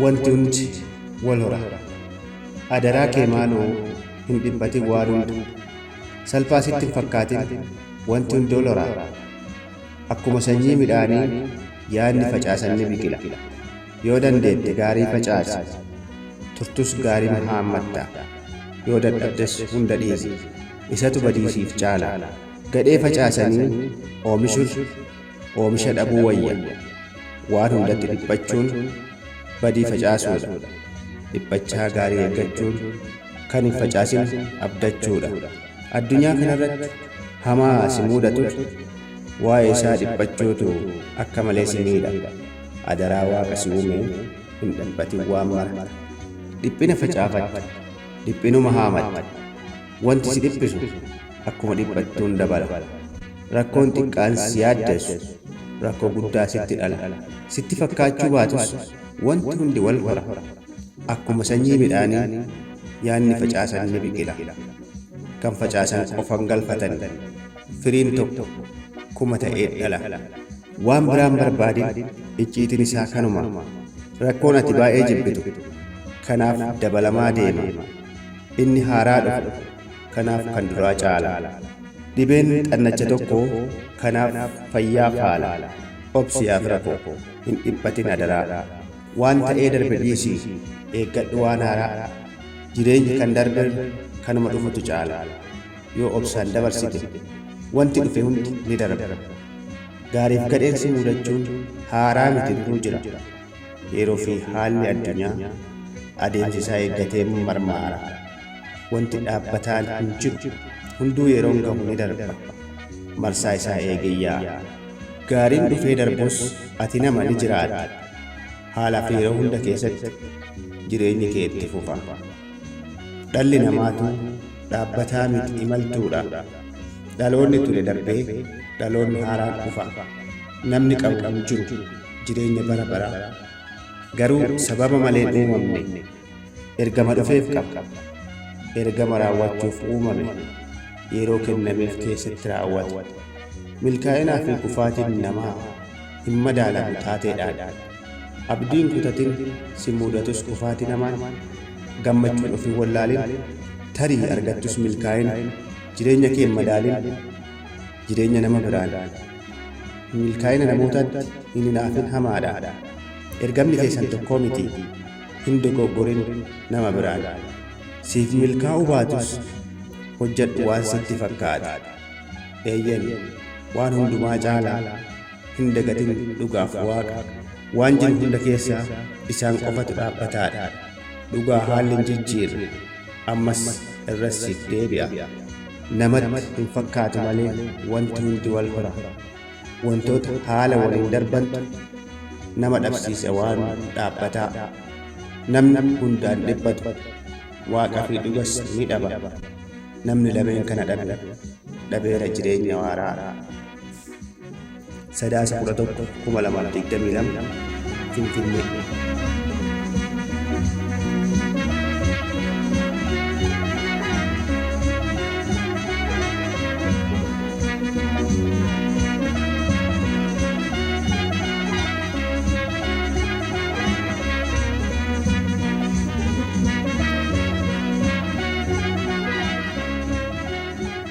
Wanti hundi wal hora. Adaraa kee maaloo hin dhiphatin waan hunda. Salphaa sitti hin fakkaatin wanti hundi wal hora. Akkuma sanyii midhaanii yaadni facaasan ni biqila. Yoo dandeette gaarii facaasi. Turtus gaarii haammatta. Yoo dadhabdes hunda dhiisi. Isatu badiisiif caala. Gadhee facaasanii oomishuun oomisha dhabuu wayya. Waan hundatti dhiphachuun badii facaasuudha. Dhiphachaa gaarii eeggachuun kan hin facaasin abdachuudha. Addunyaa kanarratti hamaa si mudatutu waa'ee isaa dhiphachuutu akka malee si miidha. Adaraa Waaqa si uume hin dhiphatin waan mara. Dhiphina facaafatta, dhiphinuma haamatta. Wanti si dhiphisu akkuma dhiphattuun dabala. Rakkoon xiqqaan si yaaddessu rakkoo guddaa sitti dhala. Sitti fakkaachuu baatus wanti hundi wal hora. Akkuma sanyii midhaanii yaadni facaasan ni biqila. Kan facaasan qofan galfatan firiin tokko kuma ta'ee dhala. Waan biraan barbaadin icciitiin isaa kanuma. Rakkoon ati baay'ee jibbitu kanaaf dabalamaa deema. Inni haaraa dhufu kanaaf kan duraa caala. Dhibeen xannacha tokko kanaaf fayyaa faala. Obsi yaa fira koo hin dhiphatin adaraa. Waan ta'ee darbe dhiisii eeggadhu waan haaraa. Jireenyi kan darberra kanuma dhufutu caala. Yoo obsaan dabarsite wanti dhufe hundi ni darba. Gaariif gadheen si mudachuun haaraa miti duruu jira. Yeroo fi haalli addunyaa adeemsa isaa eeggatee marmaara. Wanti dhaabbataan hin jiru. Hunduu yeroon gahu ni darba. Marsaa isaa eegee yaa'a. Gaariin dhufee darbus ati nama ni jiraatta. Haala fi yeroo hunda keessatti jireenyi kee itti fufa. Dhalli namaatu dhaabbataa miti imaltuudha. Dhaloonni ture darbee dhaloonni haaraan dhufa. Namni qabu hin jiru jireenya bara baraa. Garuu sababa malee hin uumamne. Ergama dhufeef qaba. Ergama raawwachuuf uumame. Yeroo kennameef keessatti raawwata. Milkaa'inaa fi kufaatiin namaa hin madaalamu taateedhaan. Abdiin kutatin si mudatus kufaatiin hamaan gammachuun of hin wallaalin tarii argattus milkaa'ina jireenya kee hin madaalin jireenya nama biraan. Milkaa'ina namootaatti hin hinaafin hamaadha. Ergamni keessan tokkoo miti hin dogoggorin nama biraan. Siif milkaa'uu baatus hojjedhu waan sitti fakkaate. Eeyyen waan hundumaa caalaa hin dagatin dhugaaf Waaqa. Waan jiru hunda keessaa isaan qofatu dhaabbataadha. Dhugaa haalli hin jijjiirre ammas irras siif deebi'a. Namatti hin fakkaatu malee wanti hundi wal hora. Wantoota haala waliin darbantu nama dhabsiisa waan dhaabbataa. Namni hundaan dhiphatu Waaqa fi dhugas ni dhaba. Namni lameen kana dhabe dhabeera jireenya waaraa. Sadaasa 11, 2022 Finfinnee.